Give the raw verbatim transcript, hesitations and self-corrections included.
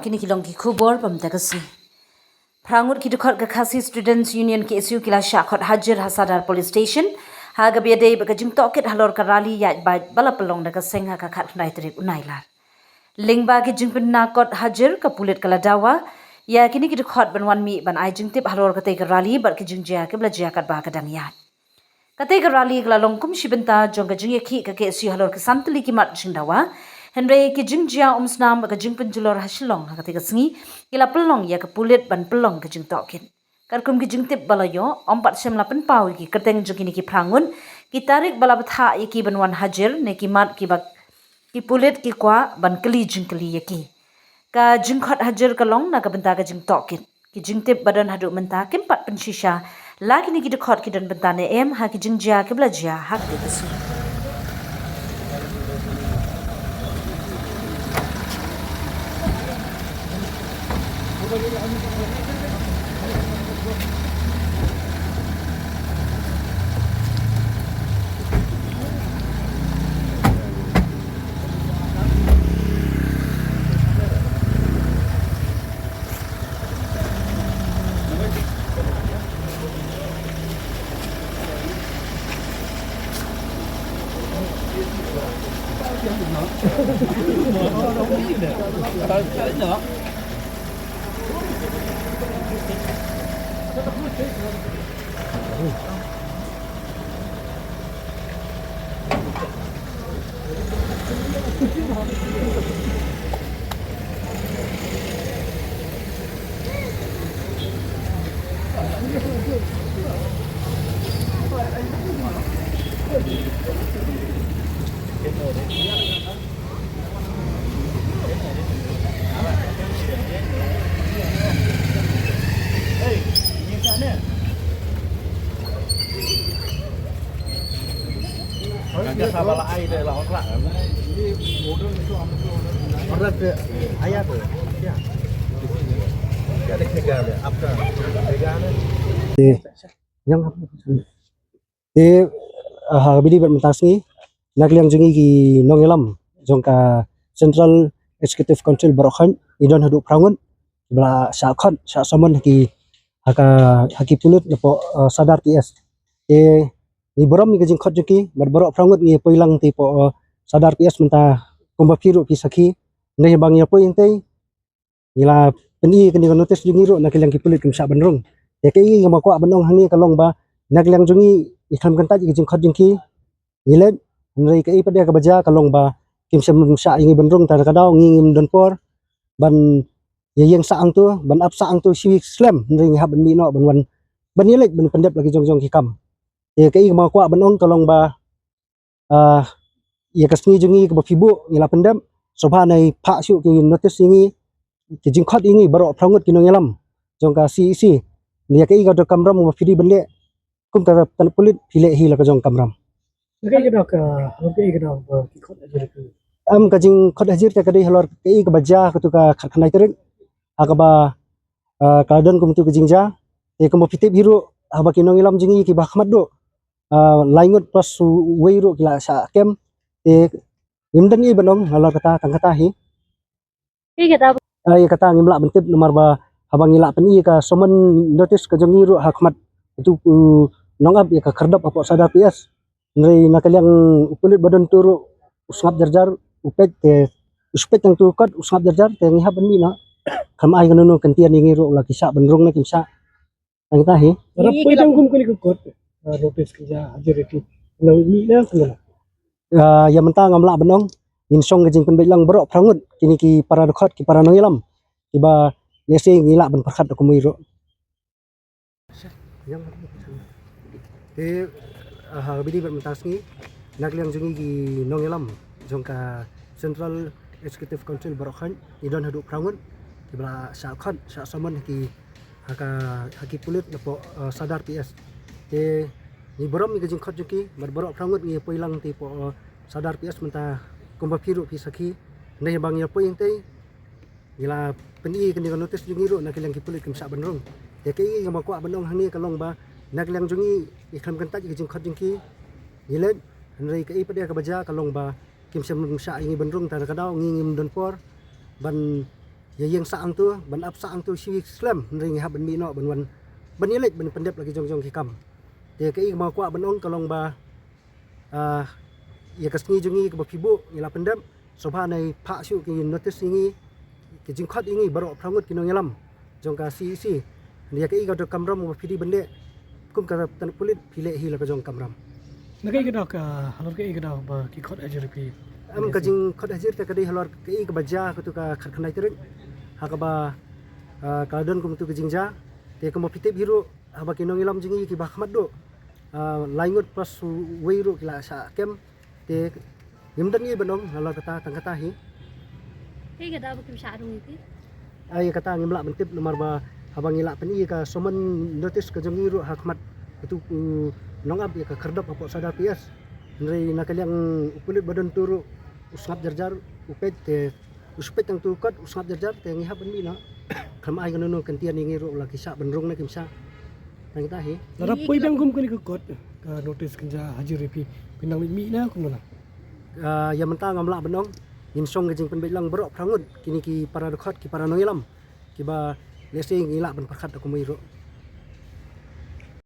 Kine ki long ki khubor ba mynta ka sngi. Phra ngut ki dkhot ka Khasi Students Union, K S U, ki la shah khot hajir ha Sadar Police Station ha kaba ïadei bad ka jingtohkit halor ka rally ïaid bait ba la pynlong da ka seng ha ka khatkhyndai tarik u Nailar. Lyngba ki jingpynna khot hajir, ka pulit ka la dawa ïa kine ki dkhot ban wan mih ban ai jingtip halor katei ka rally bad ki jingjia kiba la jia katba ka dang ïaid. Katei ka rally ka la long kum shi bynta jong ka jingïakhih ka K S U halor ki san tylli ki mat jingdawa. Hynrei ki jingjia umsnam bad ka jingpynjulor ha Shillong ha katei ka sngi ki la pynlong ïa ka pulit ban pynlong ka jingtohkit. Katkum ki jingtip ba la ïoh, ym pat shym la pynpaw ïa ki kyrteng jong kine ki phra ngut, ki tarik ba la bthah ïa ki ban wan hajir ne ki mat kiba ki pulit ki kwah ban kylli jingkylli ïa ki. Ka jingkhot hajir ka long na ka bynta ka jingtohkit. Ki jingtip ba don haduh mynta kim pat pynshisha la kine ki dkhot ki don bynta ne em ha ki jingjia kiba la jia ha katei ka sngi. Te, ah, ha kaba ïadei bad mynta ka sngi, na ka liang jong ngi ki nongïalam jong ka Central Executive Council baroh khoit, ngi don haduh phra ngut kiba la shah khot, shah summon ha ki, ha ka, ha ki pulit napoh, ah, Sadar P S. Te ngi burom ïa ka jingkhot jong ki, bad baroh phra ngut ngi ïa poi lang te hapoh, ah, Sadar P S mynta, kumba phi ruh phi sakhi. Hynrei haba ngi ïa poi hangtei, ngi la pyni kane ka notice jong ngi ruh, na ka liang ki pulit kim shah ban rung. Te kaei kaba kwah ban ong hangne ka long ba, na ka liang jong ngi, ngi khlem kyntait ïa ka jingkhot jong ki, ngi leit, hynrei kaei pat de kaba jia ka long ba kim shym shah ïa ngi ban rung, tang kata ka daw ngi ngim don por ban ïa ïeng sah hangto, ban ap sah hangto shi slem, hynrei ngi hap ban mih noh ban wan, ban ïa leit ban pyndep la ki jong jong ki kam. Te kaei kaba kwah ban ong ka long ba, ah, ïa ka sngi jong ngi kaba phi buh ngi la pyndep, sngewbha nai phah shuh ki notice ïa ngi, ki jingkhot ïa ngi baroh phra ngut ki nongïalam jong ka C E C. Ïa kaei ka dei ka kamram ba phi dei ban leh, kum ka tnat pulit phi leh hi la ka jong ka kamram. Kaei ka dei ka, kaei ka dei ka, ki khot hajir ki? Em, ka jingkhot hajir ka dei halor kaei kaba jia katei ka khatkhyndai tarik, ha kaba, ah, ka la don kum katei ka jingjia. Te kumba phi tip hi ruh, haba ki nongïalam jong ngi kiba khmat duh, ah, lai ngut plus uwei ruh ki la shah kem. Te ngim don ei ban ong halor kata, tang kata hi. Ïa kata, ah, ïa kata ngim lah ban tip namar ba haba ngi la pyni ka summon notice ka jong ngi ruh ha khmat uto u nongap ïa ka khyrdop hapoh Sadar P S. Hynrei na ka liang u pulit ba don to ruh u sngap jar jar, u peit te, u peit tang to kot u sngap jar jar, te ngi hap ban mih noh. Khlem ai kano kano kyntien ïa ngi ruh la ki shah ban rung ne kim shah. Tang kata hi. Rap poi tang kum kane ka kot, ah, notice ka jia hajir ïa ki. Nang mih na kumno? Ah, ïa mynta ngam lah ban ong. Ngin shong ka jingpynbeit lang baroh phra ngut, kine ki para dkhot, ki para nongïalam, kiba lehse ngi lah ban pyrkhat da kumwei ruh. Te, ah, ha kaba ïadei bad mynta ka sngi, na ka liang jong ngi ki nongïalam jong ka Central Executive Council baroh khoit, ngi don haduh phra ngut kiba la shah khot, shah summon ha ki, ha ka, ha ki pulit napoh, ah, Sadar P S. Te ngi burom ïa ka jingkhot jong ki, bad baroh phra ngut ngi ïa poi lang te hapoh, ah, Sadar P S mynta, kumba phi ruh phi sakhi. Hynrei haba ngi ïa poi hangtei, ngi la pyni kane ka notice jong ngi ruh, na ka liang ki pulit kim shah ban rung. Te kaei kaba kwah ban ong hangne ka long ba, na ka liang jong ngi, ngi khlem kyntait ïa ka jingkhot jong ki, ngi leit, hynrei kaei pat de kaba jia ka long ba kim shym shah ïa ngi ban rung, tang kata ka daw ngi ngim don por ban ïa ïeng sah hangto, ban ap sah hangto shi slem, hynrei ngi hap ban mih noh ban wan ban ïaleit ban pyndep la ki jong jong ki kam. Te kaei kaba nga kwah ban ong ka long ba, ah, ïa ka sngi jong ngi kaba phi buh ngi la pyndep, sngewbha nai phah shuh ki notice ïa ngi, ki jingkhot ïa ngi baroh phra ngut ki nongïalam jong ka C E C. Ïa kaei ka dei ka kamram ba phi dei ban leh kum ka tnat pulit, phi leh hi la ka jong ka kamram. Na kaei ka daw ka, halor kaei ka daw ba ki khot hajir ïa phi? Em, ka jingkhot hajir te ka dei halor kaei kaba jia kato ka khatkhyndai tarik, ha kaba, ah, ka don kum kato ka jingjia. Te kumba phi tip hi ruh, haba ki nongïalam jong ngi kiba khmat duh, ah, lai ngut plus uwei ruh ki la shah kem. Te ngim don ei ban ong halor kata, tang kata hi. Kaei ka daw ba kim shah rung ïa phi? Ai, kata ngim lah ban tip namar ba haba ngi lah pyni ka summon notice ka jong ngi ruh ha khmat kato u nongap ïa ka khyrdop hapoh Sadar P S. Hynrei na ka liang u pulit ba don to ruh u sngap jar jar, u peit te u shu peit tang to u kot, u sngap jar jar, te ngi hap ban mih noh. Khlem ai kano kano kyntien ïa ngi ruh la ki shah ban rung ne kim shah. Tang kata hi. Lada poi biang kum kane ka kot, ka notice kynja hajir ïa phi, phin nang leit mih ne kumno? Ah, ïa mynta ngam lah ban ong. Ngin shong ka jingpynbeit lang baroh phra ngut, kine ki para dkhot, ki para nongïalam, kiba lehse ngi lah ban pyrkhat da kumno ruh.